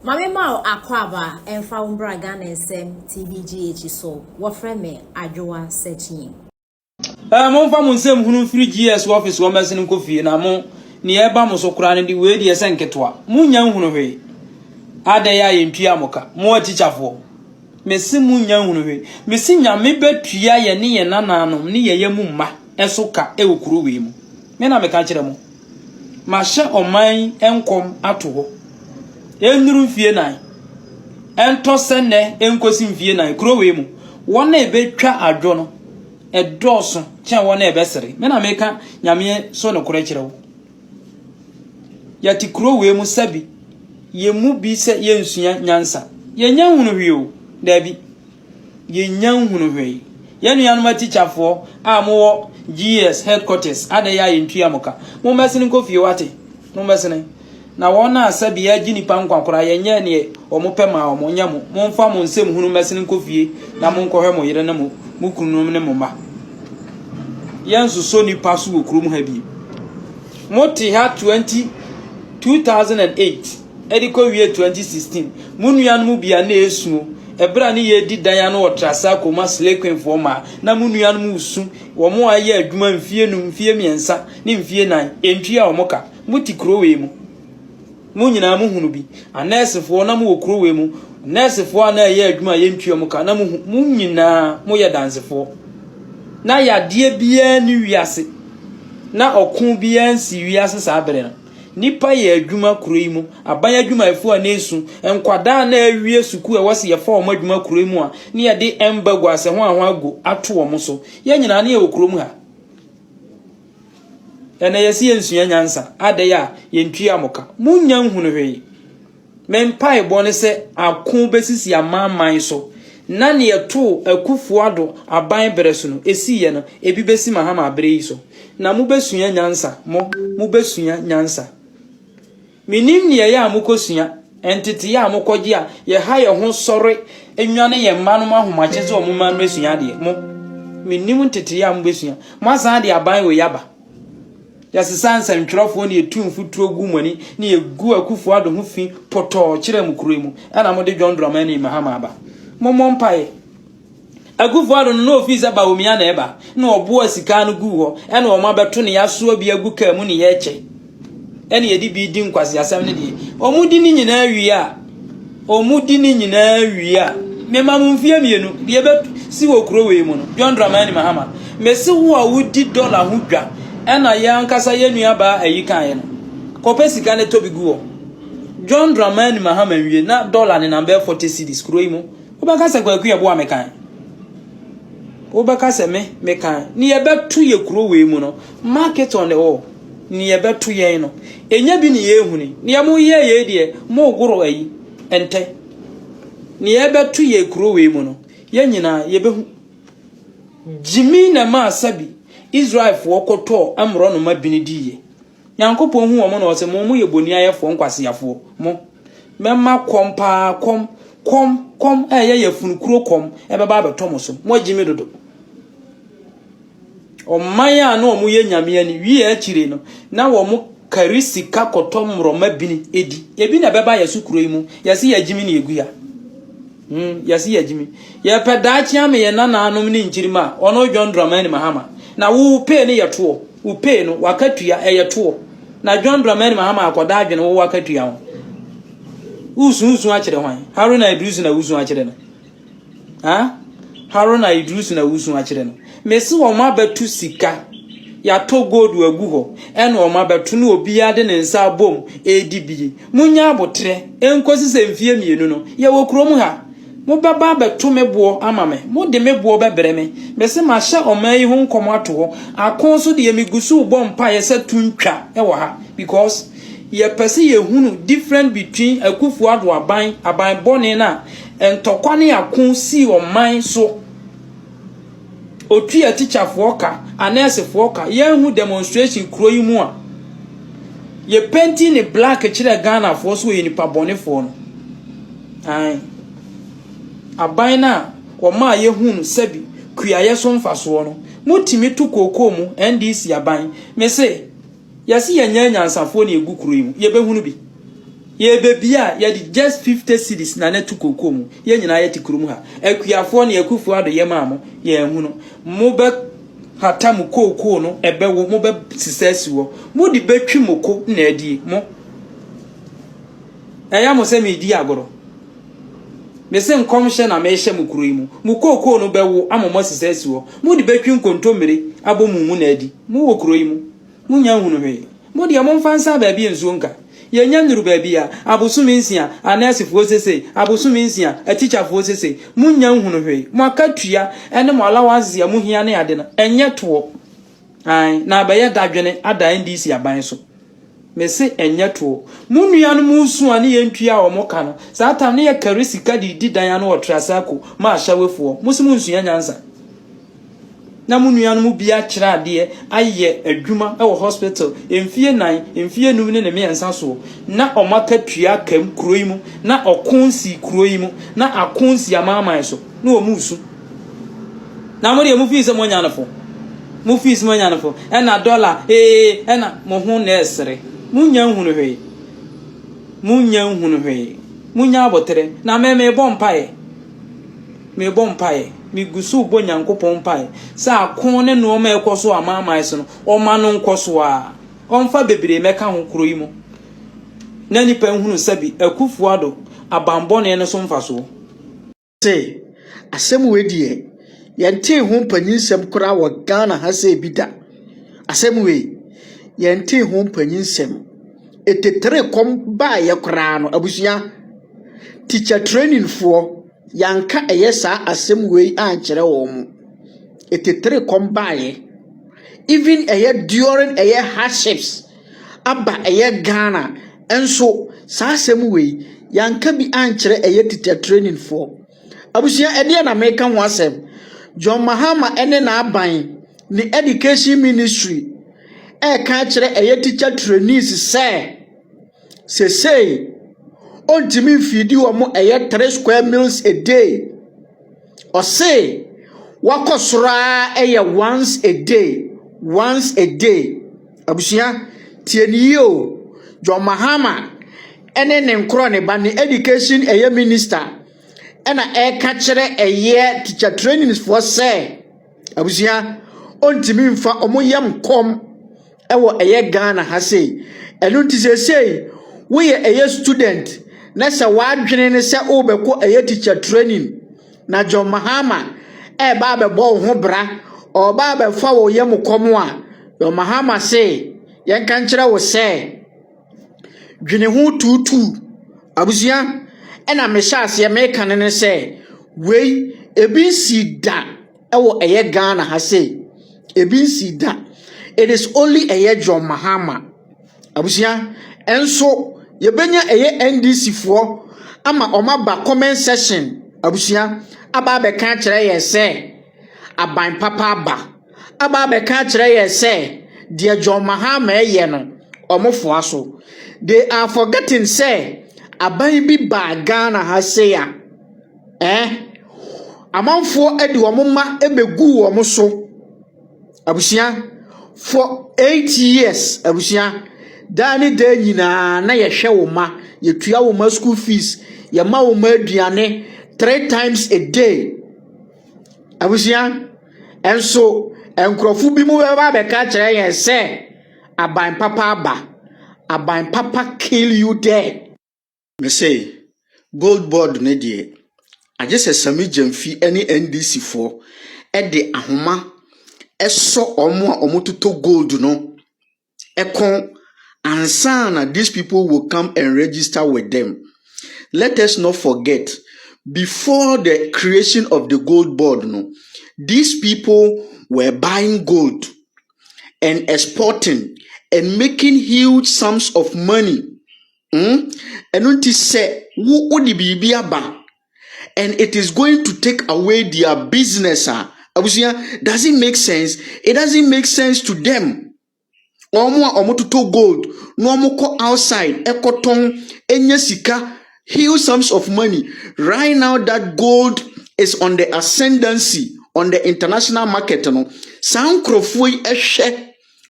Maame ma wo akwaaba ɛmfa wo mbra Ghana Nsɛm TV GH so. Wɔfrɛ me Adwoa Sekyie. Ɛɛ momfa mo nsɛm hunu mfiri GS office hɔ mmɛsene nkɔ fie na mo nea ɛba mo so koraa no de wei deɛ sɛ nketewa. Monnya nhunu hwee. Adɛn a yɛntua mo ka? Mo atikyafoɔ. Mese monnya nhunu hwee. Mese Nyame bɛtua yɛne yɛn nananom ne yɛn yamu mma so ka wɔ kuro wei mu. Me na meka kyerɛ mo. Mahyɛ ɔman yi nkɔm ato hɔ. Ɛnnuru mfie nan. Ɛntɔ sɛ nnɛ ɛnkɔsi mfie nan. Kuro wei mu, wɔn a ɛbɛtwa adwo no, ɛdɔɔso kyɛn wɔn a ɛbɛsere. Me na meka Nyame so nokorɛ kyerɛ wo. Yɛte kuro wei mu sɛbi, yɛn mu bi sɛ yɛnsua nyansa. Yɛnnya nhunu hwee o, daabi. Yɛnnya nhunu hwee. Yɛn nuanom atikyafoɔ a mowɔ GS headquarters, adɛn a yɛntua mo ka? Mommɛsene nkɔ fie wate? Mommɛsene. Na wɔn a sɛbi yɛagye nnipa nkwa koraa, yɛnyɛɛ neɛ wɔn pɛ maa wɔn, nyɛ mo. Momfa mo nsɛm hunu mmɛsene nkɔ fie na monkɔhwɛ mo yere ne mo, mo kununom ne mo mma. Yɛnsosɔ nnipa so wɔ kurom ha bio. Mote ha 20, 2008 de kɔwie 2016. Mo nuanom bi a na ɛresu ɛberɛ a ne yɛredi dan ano wɔ Trasacco ma Slay Queenfoɔ mmaa, na mo nuanom resu, wɔn a ayɛ adwuma mfie num, mfie mmiɛnsa ne mfie nan, ɛntua wɔn ka. Mote kuro wei mu. Mo nyinaa mohunu bi. Anɛɛsefoɔ na mowɔ kuro wei mu. Nɛɛsefoɔ a na ɛyɛ adwuma a yɛntua mo ka na mohu. Mo nyinaa moyɛ dansefoɔ. Na yadeɛ biara nni wiase. Na ɔko biara nsi wiase saa bere no. Nnipa yɛ adwuma kuro yi mu. Aban adwumayɛfoɔ a na ɛsu. Nkwadaa a na awie sukuu a ɛwɔ sɛ yɛfa wɔn adwuma kuro yi mu a na yɛde embargo asɛ ho ahoa ato wɔn so. Yɛn nyinaa na yɛwɔ kurom ha. Ɛnɛ yɛse yɛnsua nyansa, adɛn a yɛntua mo ka? Monnya nhunu hwee. Me mpaebɔ ne sɛ ako bɛsisi amanaman so na neɛ ɛtoo Akufo Addo aban berɛ so no, ɛsiiɛ no, ebi bɛsi Mahama aberɛ yi so. Na mobɛsua nyansa, mo, mobɛsua nyansa. Mennim nea ɛyɛ a mokɔsua, nteteyɛ a mokɔgye a yɛha yɛn ho sɔre nwane yɛn mma nom ahomakye sɛ wɔn mma mmɛsua adeɛ. Mo, mennim nteteyɛ a mobɛsua. Moasan de aban wei aba. Yɛsesa nsɛntwerɛfoɔ ne yɛtu mfuturo gu mo ani ne yɛgu Akufo Addo ho fi pɔtɔɔ kyerɛ mo kuro yi mu ɛna mode John Dramani Mahama aba. Mommɔ mpaeɛ. Akufo Addo no na ofii sɛ Bawumia na ɛba na ɔboa sika no guu hɔ ɛna wɔn abɛto ne asoa bi agu kaa mu ne yɛkyɛ ɛna yɛde bi di nkwaseasɛm no deɛ wɔn di ne nyinaa wie a wɔn di ne nyinaa wie a mema mo mfie mmienu deɛ ɛbɛsi wɔ kuro wei mu no John Dramani Mahama mesi wo a wodi dɔla ho dwa ɛna yɛn ankasa yɛn nua baa ayi kaeɛ no kɔpɛ sika no tɔ bi gu hɔ John Dramani Mahama nwie na dɔla nenam bɛyɛ 40 cedis kuro yi mu. Wobɛka sɛ Kwaku Yeboah mekan. Wobɛka sɛ me mekan. Ne yɛbɛto yɛ kuro wei mu no, mark it on the wall. Ne yɛbɛto yɛn no, ɛnya bi ne yɛhuni. Neɛ moyɛ yei deɛ, mogoro ayi, ɛntɛ. Ne yɛbɛto yɛ kuro wei mu no, yɛn nyinaa yɛbɛhu. Gyimi na ɛmaa sɛbi Israelfoɔ kɔtɔɔ mmorɔnoma bini diiɛ. Nyankopɔn hu wɔn na ɔse, Mo, moyɛ boniayɛfoɔ, nkwaseafoɔ, mo, mɛma kɔm paa, kɔm, kɔm, kɔm a ɛyɛ yafunu kuro kɔm, ɛbɛba abɛtɔ mo so, moagyi me dodo. Ɔman a na wɔn yɛ nyame ani, wie akyire no, na wɔn kari sika kɔtɔ mmorɔma bini edi. Ebi na ɛbɛba yɛ so kuro yi mu, yɛse yɛagyimi na yɛgu ya. Hmm, yɛse yɛagyimi. Yɛpɛ daakye ama yɛn nananom ne nkyirimma a, ɔno John Dramani Mahama. Na wo pay no yɛ toɔ. Wo pay no, wakatua, ɛyɛ toɔ. Na John Dramani Mahama akɔda adwene wo wakatua ho. Wosuusu akyerɛ hwan? Haruna Iddrisu na wosu akyerɛ no. Ha? Haruna Iddrisu na wosu akyerɛ no. Mese wɔn abɛto sika. Yɛatɔ gold agu hɔ. Ɛna wɔn abɛto na obiara de ne nsa abom ɛredi bie. Monnya aboterɛ nkɔsi sɛ mfeɛ mmienu no, yɛwɔ kurom ha. Mobɛba abɛto me boɔ ama me. Mode me boɔ bɛbrɛ me. Mese mahyɛ ɔman yi ho nkɔm ato hɔ. Ako nso deɛ megu so rebɔ mpaeɛ sɛ to ntwa wɔ ha because yɛpɛ sɛ yɛhunu different between Akuffo Addo aban, aban bɔne no a ntɔkwa ne ako sii ɔman so. Otua tikyafoɔ ka, anɛɛsefoɔ ka, yɛnhu demonstration kuro yi mu a, yɛ painting ne black kyerɛ Ghanafoɔ so wɔyɛ nipa bɔnefoɔ no. Ae. Aban no a wɔmaa yɛhu no sɛbi kuayɛ so mfasoɔ no, motumi to kookoo mu, NDC aban. Mese, yɛse yɛnyɛ anyansafoɔ na yɛgu kuro yi mu, yɛbɛhunu bi. Yɛbɛbie a, yɛde just 50 cedis na na to kookoo mu. Yɛn nyinaa yɛte kurom ha. Akuafoɔ ne Akufo Addo yɛ maa mo, yɛanhu no. Mobɛhata mo kookoo no, ɛbɛwo, mobɛsesa asi hɔ. Mode bɛtwi moko na adie. Mo. Ɛyɛ mo sɛ meredi agorɔ. Mese nkɔmhyɛ na mehyɛ mo kuro yi mu. Mo kookoo no bɛwo ama moasesa asi hɔ. Mode bɛtwi nkontommire abɔ mo mu na adi. Mowɔ kuro yi mu. Monnya nhunu hwee. Mo deɛ momfa nsan baabi a nsuo nka. Yɛnnya nnuru baabi a, abosome nsia, anɛɛsefoɔ sesei, abosome nsia, atikyafoɔ sesei. Monnya nhunu hwee. Mo akatua ne mo allowances a mohia ne ade no, ɛnyɛ toɔ. Ae, na abɛyɛ dadwene ada NDC aban so. Mese ɛnyɛ toɔ. Mo nuanom resu a ne yɛntua wɔn ka no, saa tam ne yɛkari sika de redi dan ano wɔ Trasacco ma Ashawefoɔ. Mose monsua nyansa. Na mo nuanom bi akyerɛ adeɛ ayɛ adwuma wɔ hospital mfie nan, mfie num ne ne mmiɛnsa soɔ, na wɔn akatua aka mu kuro yi mu, na ɔko nsi kuro yi mu, na ako nsi amanaman so, na wɔn resu. Na mo deɛ mo fii sɛ mo anya no fo. Mo fii sɛ mo anya no fo. Ɛna dɔla ee ɛna mo ho na ɛsere. Mo nya nhunu hwee. Mo nya nhunu hwee. Mo nya abotere. Na mɛ mebɔ mpaeɛ. Merebɔ mpaeɛ. Megu so rebɔ Nyankopɔn mpaeɛ sɛ ako ne nnoɔma a ɛrekɔ so wɔ amanaman so no, ɔmma no nkɔ so ara. Ɔmfa bebree mmɛka ho kuro yi mu na nnipa nhunu sɛbi Akuffo Addo abanbɔne no so mfasoɔ. Se, asɛm wei deɛ, yɛntee ho mpanyinsɛm koraa wɔ Ghana ha sei bi da. Asɛm wei, yɛntee ho mpanyinsɛm. Etetere kɔm baeɛ koraa no, abusua, teacher training foɔ, Yɛanka ɛyɛ saa asɛm wei ankyerɛ wɔn. Etetere kɔm baeɛ. Even ɛyɛ during ɛyɛ hardships aba ɛyɛ Ghana nso saa asɛm wei yɛanka bi ankyerɛ ɛyɛ teacher training foɔ. Abusua ɛdeɛ na meka ho asɛm. John Mahama ɛne n'aban ne education ministry ɛreka akyerɛ ɛyɛ teacher trainees sɛ Sesei ɔntumi mfiidi wɔn ɛyɛ three square meals a day. Ɔse wakɔ soro ara ɛyɛ once a day, once a day. Abusua, tie ne yie o. John Mahama ɛne ne nkorɔ ne ba ne education ɛyɛ minister ɛna ɛreka kyerɛ ɛyɛ teacher trainings foɔ sɛ abusua ɔntumi mfa wɔn yam kɔm. ɛwɔ ɛyɛ Ghana ha sei. Ɛno nti seesei woyɛ ɛyɛ student na sɛ w'adwene ne sɛ wobɛkɔ ɛyɛ teacher training na John Mahama ɛreba abɛbɔ wo ho bra, ɔreba abɛfa wo yam kɔm a, John Mahama se yɛnka nkyerɛ wo sɛ dwene ho tuutuu. Abusua, ɛna mehyɛ aseɛ meka no ne sɛ wei ebi nsii da. Ɛwɔ ɛyɛ Ghana ha sei, ebi nsii da. It is only ɛyɛ John Mahama. Abusua, ɛnso yɛbɛnya ɛyɛ NDC foɔ ama wɔn aba comment section abusua aba abɛka akyerɛ yɛn sɛ aban papa aba. Aba abɛka akyerɛ yɛn sɛ deɛ John Mahama ɛyɛ no, wɔn foa so. They are forgetting sɛ aban bi baa Ghana ha sei a, Eh, amanfoɔ de wɔn mma bɛguu wɔn so. Abusua, for 8 years, abusua, daa ne daa nyinaa na yɛhwɛ wo mma, yɛtua wo mma school fees, yɛma wo mma aduane three times a day. Abusua, nso nkurɔfo bi mu bɛba abɛka akyerɛ yɛn sɛ aban papa aba. Aban papa kill you there. Mese, gold board no deɛ, agye sɛ Sammy Gyamfi ne NDC foɔ de ahoma sɔ wɔn a wɔtotɔ gold no kɔn ansa na these people will come and register with them. Let us not forget, before the creation of the gold board no, these people were buying gold and exporting and making huge sums of money. Ɛno nti sɛ wo wode biribi aba and it is going to take away their business a, abusua, does it make sense? It doesn't make sense to them. Wɔn a wɔtotɔ gold na wɔkɔ outside ɛkɔtɔn enya sika huge sums of money. Right now that gold is on the ascendancy on the international market no, saa nkurɔfoɔ yi hwɛ.